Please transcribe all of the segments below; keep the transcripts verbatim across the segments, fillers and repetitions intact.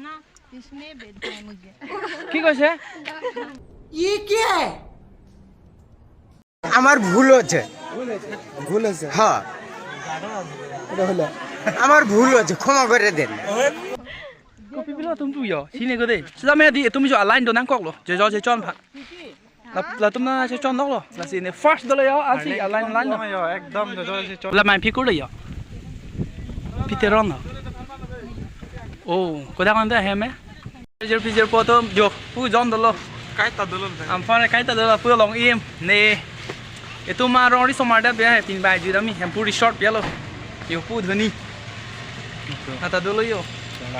না, इसने भेजा है मुझे। কি কৈছে? ये क्या है? আমার ভুল হয়েছে। ভুল হয়েছে। হ্যাঁ। এটা হলো। আমার ভুল হয়েছে, ক্ষমা করে দেন। Kopi pilo atum pu yo, sini ko de. Sila me di atum jo a-line do nangkoklo. Je jo je chon pha. La, latum na che chon doklo. Lasi ne first dolo yo, asi a-line line do. Yo, ekdom jo jo che chon. La main phi kurlo yo. Phi teron lo. Oh, kodak anta hem eh. Jirpi jirpo atum jo pu jon dolo. Kaita dolo. Amphan kaita dolo pu long im ne. Itum arong risomar det biya hai pin bai ju dam mi Hemphu Resort biya lo. Yo pu dhoni. Ata dolo yo.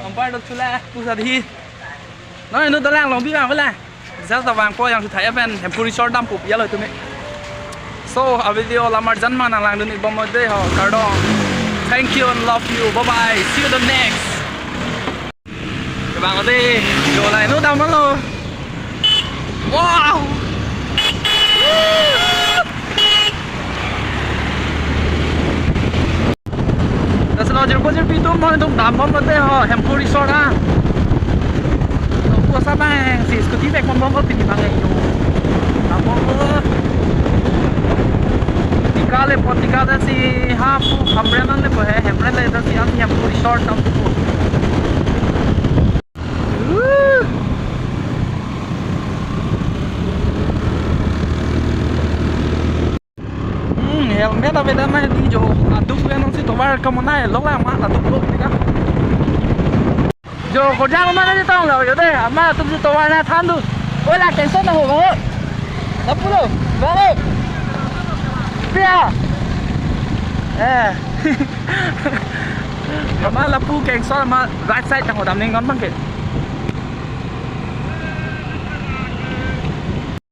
Ampar dok chula pu sadhi. No, inu dolang long bi bang bela. Just da bang ko yang suthai apen Hemphu Resort dampo biya lo tumi. So, a-video la marjan ma nanglangdun-ik bom de ho, kardom. Thank you and love you. Bye bye. See you the next. Kebang ade, yo la inu dam lo. Wow. Lasi lo jirpo jirpi atum, non itum dam bomlo te ho, Hemphu Resort ah. Pu sa bang si scooty bag bomlo pini bang yo. Dam bomlo. Tika lepo, tika ta si ha pu Hamren an lepo he, Hamren le ta si an Hemphu Resort dampo. Hmm, helmet avedet nangji jo. Aduk pen si tovar kamonai lo la ma aduk lo tika. Jo, Korjang ma na tong lo yo de. Ama atum si tovar na than dun. Oi la cancel na ho ba. Lapu lo. Ba lo. Pia. Eh. Ama lapu cancel, ama right side tang ho dam ning non bang ke.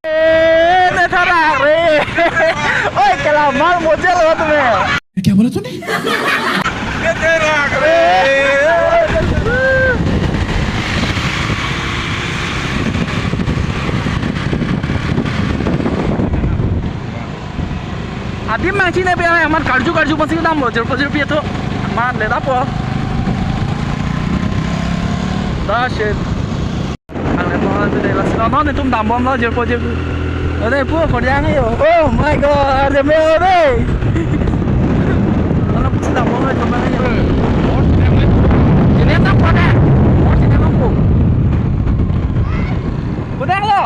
ए, नेथारा रे। ओए, केला माल मुझे लगा तुम्हें। ये क्या बोला तूने? नेथारा रे। Adim mang chine pe amat karju karju pasi damlo, jirpo jirpi atum. Amat le dapo. Da shit. Ang le mo de la sino non itum dam bomlo jirpo jirpi. Ode pu Korjang yo. Oh my God, de me ode. Ano pusi dam bomlo itum bang yo. Sini tam pada. Sini tam pu. Udah lo.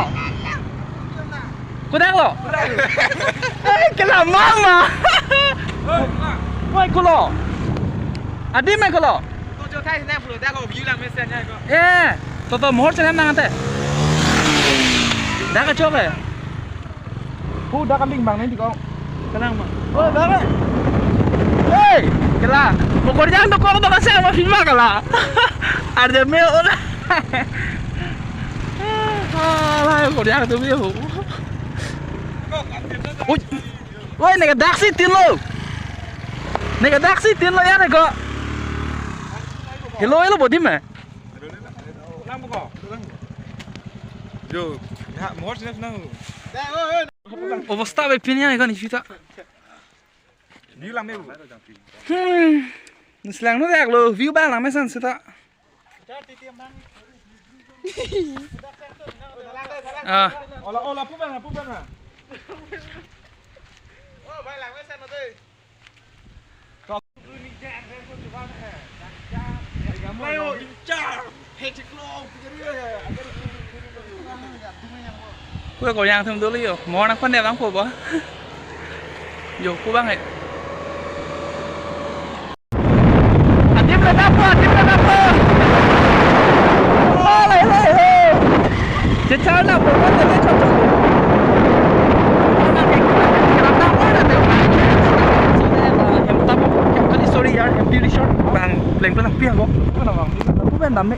Kodak lo? Eh, kela mama. Woi, kulo. Adim mai kulo. To jo thai ne pulo, dak ko view lang mesen ya ko. Eh, to to mohor channel nang ante. Dak kachok eh. Pu dak kaling bang ne di ko. Kalang bang. Woi, bang. Hei, kela. Mo Korjang to ko to kasi ama film kela. Arde me ola. Ala, Korjang atum yo. Oi. Oi, neke daksi tin lo. Neke daksi tin lo ya neke. Hello, hello, bodi me. Jo, ya, mohor sini senang. Obostha bepin ya neke ni sita. View lang me bu. Hmm. Nuslang no dak lo, view bang lang me san sita. Ah. Ola, ola, pu bang, pu bang. Kue Korjang atum dolo yo, mohor nangpandep nangpo ba. Jo, pu bang eh. Adim le dapo, adim le dapo. Oh, lai, lai, lai. Chechar la, bo, bo, bo, chot, chot. Sorry, yaar, Hemphu Resort. Bang, pleng, pleng, pi ako. Pu bang dam me.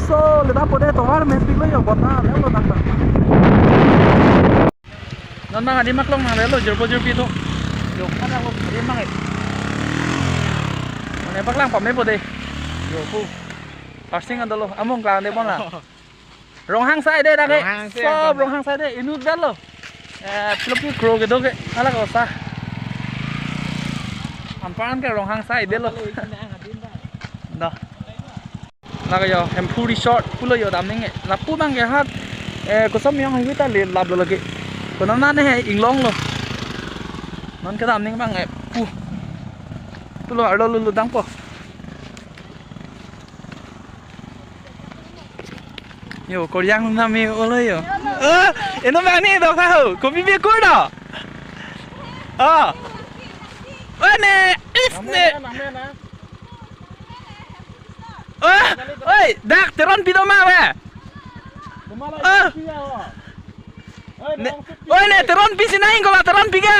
So, le dapo de tovar mepik lo yo, bota, le lo dak. Non bang adim aklong nanglelo, jirpo jirpi atum. Jo, kada ko adim bang eh. Mane paklang pame po de. Jo, pu. Parsing adolo, among klang de bon la. Ronghang sai de dak ke. Ronghang sai. Sob ekdom Ronghang sai de, inut dalo. Eh, pilo pi kro kedo ke, hala ko sa. Amparan ke Ronghang sai delo. Da. Lake yo, Hemphu Resort pulo yo damning e. Lapu abang ke hat, eh, kosom yong hangwi ta le lap lo lake. Kono na ne he inglong lo. Non ke damning abang e pu. Pulo arlo lulu dangpo. Yo, Korean nami olo yo. Eh, eno mani dok tha ho. Kopi bi kur do. Ah. Oh, ne, is ne. Ah, oi, dak Teronpi do ma we. Ah. Ne, oi, ne Teronpi si nangkok la Teronpi ke.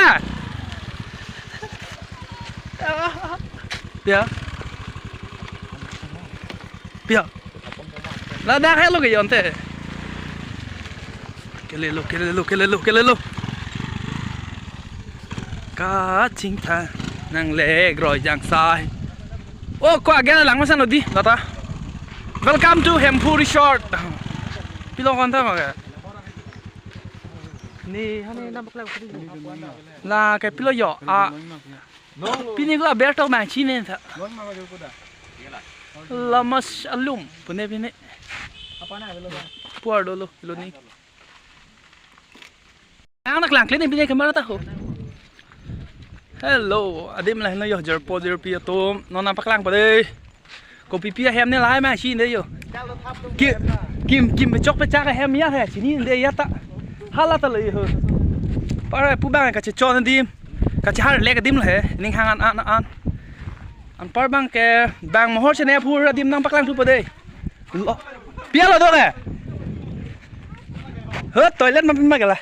Ya. Pia. Ladak helo ke yonte. Kelelo, kelelo, kelelo, kelelo. Kachingtha nang le groi jang sai. Oh, ko agel lang masa nodi, lata. Welcome to Hemphu Resort. Pilo konta ma ke? Ni hane na bakla. La ke pilo yo. A. Pini ko aber to ma chine tha. Lamas alum pune pini. Puar dolo lo ni. Ang nak lang klin pini kamera ta ho. Hello, adim lahelo yo jirpo jirpi atum. Non nangpaklang pa dei. Kopi pi ahem ne lahai ma si ne yo. Ki, kim, kim pechok pechak ahem ya he. Chini ne ya ta. Hala ta le yo. Para pu abang kachechon adim. Kachehar lek adim le he. Ning hang an an an. Anpar abang ke bang mohor chenep hur adim nangpaklang thu pa dei. Lo. Pia lo do ke? He, toilet ma pima ke la.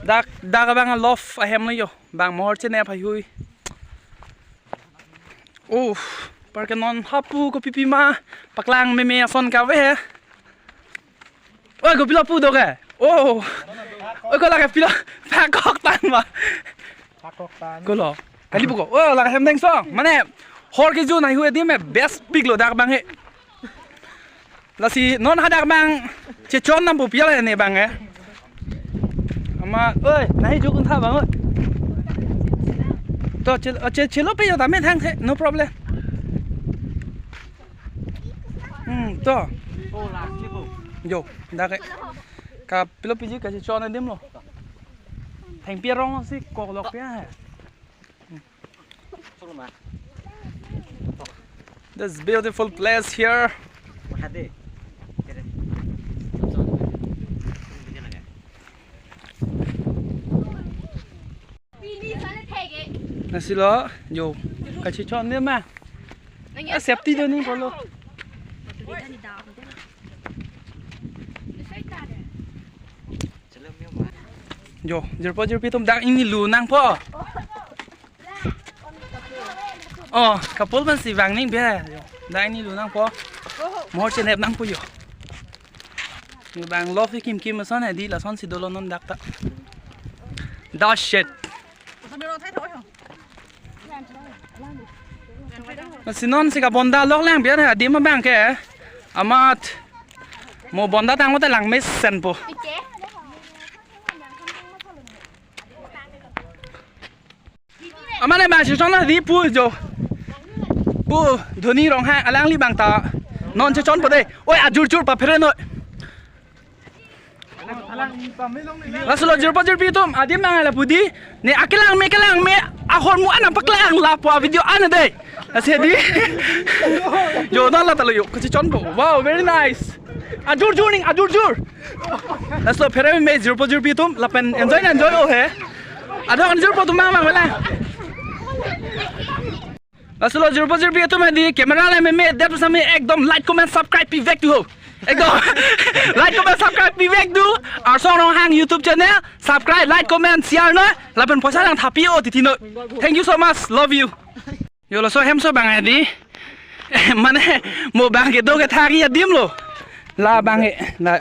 Dak, dak abang loft ahem le yo. Bang mohor chenep haihui. Oh, anpar ke non hapu kopi pi ma paklang meme ason kave he. Oi, kopilo pu do ke? Oh. Oi, ko lake pilo pakok tan ma. Pakok tan. Ko lo. Kali pu ko. Oh, lake hem deng song. Mane hor ke jun haihui adim he best pick lo dak abang he. Lasi non hadak abang chechon nam pu piala ne abang eh. Ama, oi, nahi jukun tha abang oi. To, chel-, oh, che-, chelo pe yo tame thang the, no problem. Hmm, to. Yo, dak ke. Kapilo piji kachechon adim lo. Thengpi arong si koklok pe he. This beautiful place here. Lasi lo, yo, kachechon adim ma. Ah, safety do ni polo. Yo, jirpo jirpi atum dak ingni lu nangpo. Oh, couple man si bang ning be. Yo, dak ingni lu nangpo. Mohor chenep nangpo yo. Ni bang loft kim kim ason he dei, lason si dolo non dak ta. Dash it. Lasi non si kabonda lok lang biar ha adim abang ke. Amat mo bonda tanglo te lang mesenpo. Amane bang chechon la dei pu jo. Pu Dhoni Ronghang alangli abang ta non chechon po dei. Oi, ajur jur paphere noi. Laso lo jirpo jirpi atum, adim nang lapu dei. Ne akelang me kelang me ahormu an nangpaklang lapu avideo an dei. Lasi dei. Yo, non la ta lo yo, kachechon po. Wow, very nice. Ajur jur ning, ajur jur. Laso phere me jirpo jirpi atum, lapen enjoy na enjoy o he. Adon jirpo atum mang mang mela. Laso lo jirpo jirpi atum he dei, camera le meme det sami ekdom like comment subscribe pivek tu ho. Ekdom like comment subscribe pivek tu. Arsong Ronghang YouTube channel subscribe, like, comment, share noi. Lapen poisa nangthapi o titi noi. Thank you so much. Love you. Yo, laso hem so bang he dei. Mane mo bang kedo kethak adim lo. La bang he, la.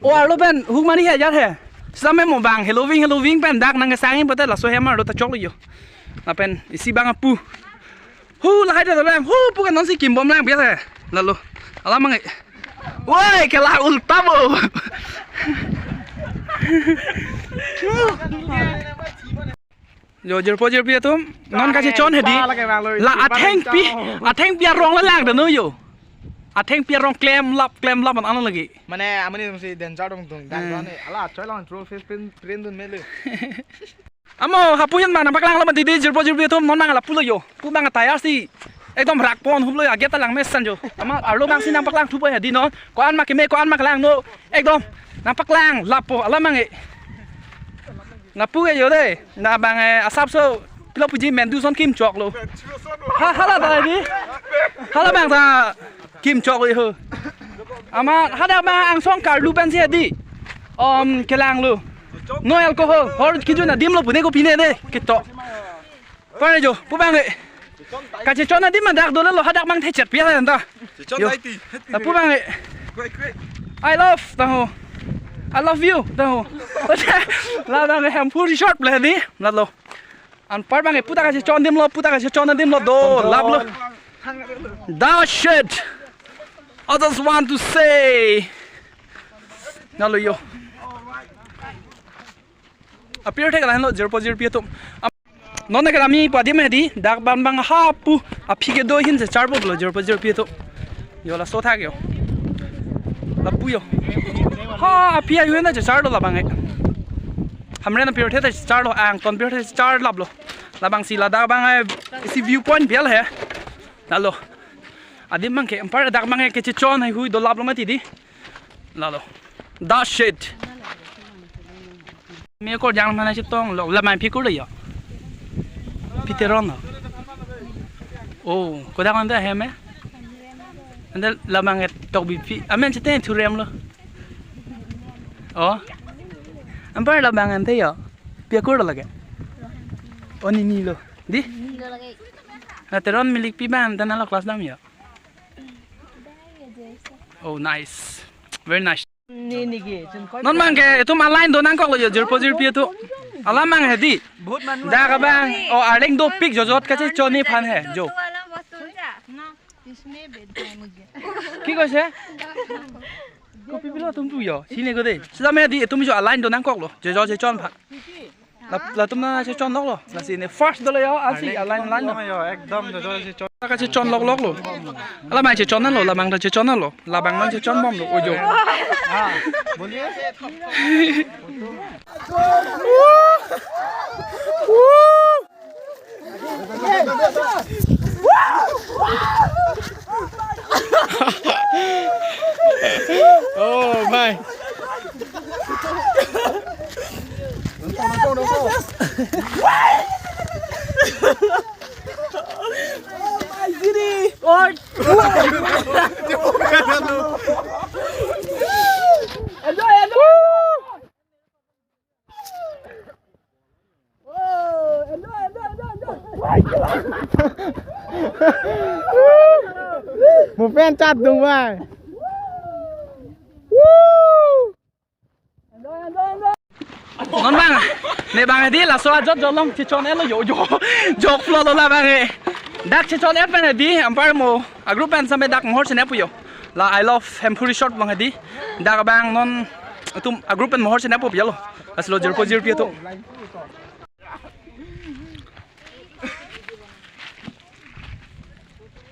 O arlo pen huk mani he jar he. Same mo bang heloving heloving pen dak nangkesangji pote laso hem arlo ta choklo yo. Lapen isi bang apu. Hu lahai ta lang. Hu pu ke non si kimbom lang biar he. Lalo. Alam mang he. Woi, kela ulta bo. Yo, jirpo jirpi atum, non kachechon hedi. La athengpi, athengpi arong la lang dano yo. Athengpi arong klemlap, klemlap an ano lagi. Mane, amani si danger dong dong, dan Hmm. dong ni. Ala, choi lang, throw fish pin, pin dun mele. Amo, hapu yan mana paklang lo mati di, jirpo jirpi atum, non mang lapu lo yo. Pu mang tayar si. Ekdom rak pon hup lo, aget ta lang mesen yo. Ama, arlo mang si nangpaklang thupo ya di non. Ko-an ma keme, ko-an ma kelang no. Ekdom, nangpaklang, lapo, alam mang e. Lapu ke yo de, labang eh, asapso, pilo puji mendu son kimchok lo. Ha, hala ta di. Hala bang ta kimchok lo ho. Ama, hadak bang angsong karlu pensi di. Om, kelang lo. No alcohol, hor kijun adim lo pune ko pine de, kito. Pare jo, pu bang e. Kachechon adim ma dak dolo lo, hadak mang thechet pia anta. Chechon Yo. Daiti. Lapu bang e. Kwek, kwek. I love, tahu. I love you, tahu. Labang e Hemphu Resort le di, lalo. Anpar bang e, pu ta kachechon adim lo, pu ta kachechon adim lo, do, lap lo. That shit. I just want to say. Lalo yo. Apir thek lahin lo, jirpo jirpi atum. Ap-, non ke kami pu adim hedi, dak bang bang hapu, aphi kedo ahin si charpo lo, jirpo jirpi atum. Yo laso thak yo. Lapu yo. Ha, aphi ayu na char lo labang e. Hamren apir thek char lo, angton apir thek char lap lo. Labang si ladak bang e, isi viewpoint bial he. Lalo. Adim bang ke, anpar dak bang e kachechon hai hui do lap lo mati di. Lalo. That shit. Me ko jang mana chetong lo, la mai phi kur lo yo. Phi Teron lo. Oh, kodak anta hem e? Anta labang e Tokbi phi. Amen chete thurem lo. Oh. Anpar labang anta yo. Pia kur lo lage. Oh, ni ni lo. Di? Ni lo lagi. Na Teron milik pi bang, anta nalo class dam yo. Oh, nice. Very nice. Ni ni ke, chun koi. Non mang ke, itum a-line do nangkok lo yo, jirpo jirpi atum. Alam mang hedi. Bahut manu. Dak bang, oh, areng dopik jojot kachechon ni aphan he, jo. Ki koise? Kopi pilo atum tu yo, sini ko de. Sila me di, itum jo a-line do nangkok lo, jojot chechon aphan. La, latum na chechon lok lo. Lasi ne first dolo yo, ansi a-line line lo. Yo, ekdom do chechon. Kachechon lok lok lo. Alam mai chechon lo, labang ta chechon lo. Labang non chechon bom lo, ojo. Ha, boliye. Oh my. Mo pen chat dung bai. Non bang, ne bang di laso ajot jolong chechon-et lo yo yo. Jok flo lo labang e. Dak chechon-et pen di, anpar mo a-group pen same dak mohor chenep yo. La I love Hemphu Resort bang di. Dak bang non itum a-group pen mohor chenep yo lo. Lasi lo jirpo jirpi atum.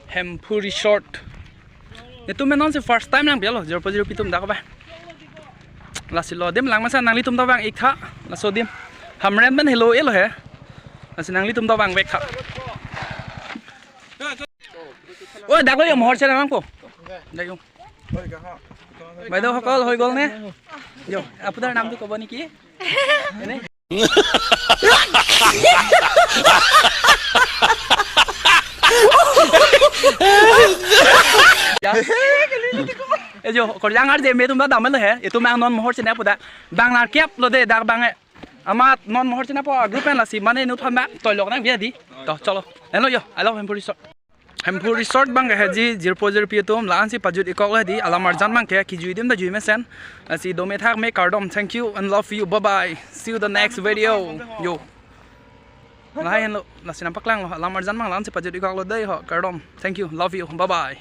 Hemphu Resort. Itum non si first time lang bialo, jirpo jirpi atum dak ba. Lasi lo dim lang masa nanglitum ta bang ik tha, laso dim. Hamren pen helo elo he. Lasi nanglitum ta bang vek tha. Oh, dak lo yo mohor chenep nangpo. Dak yo. বাইদেউ সকল হৈ গ'ল নে? Yo, আপোনাৰ নামটো ক'ব নেকি? এনে? Ya. Eh, jo, korjang arje me atum ta damel he. Itum bang non mohor chenep pu dak. Bang lar kep lo de dak bang e. Amat non mohor chenep pu a-group pen lasi mane nu thon bang toilok nang biya di. To, cholo. Eno yo, I love Hemphu Resort. Hemphu Resort bang ke hedi jirpo jirpi atum la-ansi pajut ikok lo di alam arjan bang ke kijui dim ta jui mesen. Lasi dome thak me kardom. Thank you and love you. Bye bye. See you the next video. Yo. Lahai lo, lasi nangpaklang lo, alam arjan bang la-ansi pajut ikok lo dei ho, kardom. Thank you, love you, bye bye.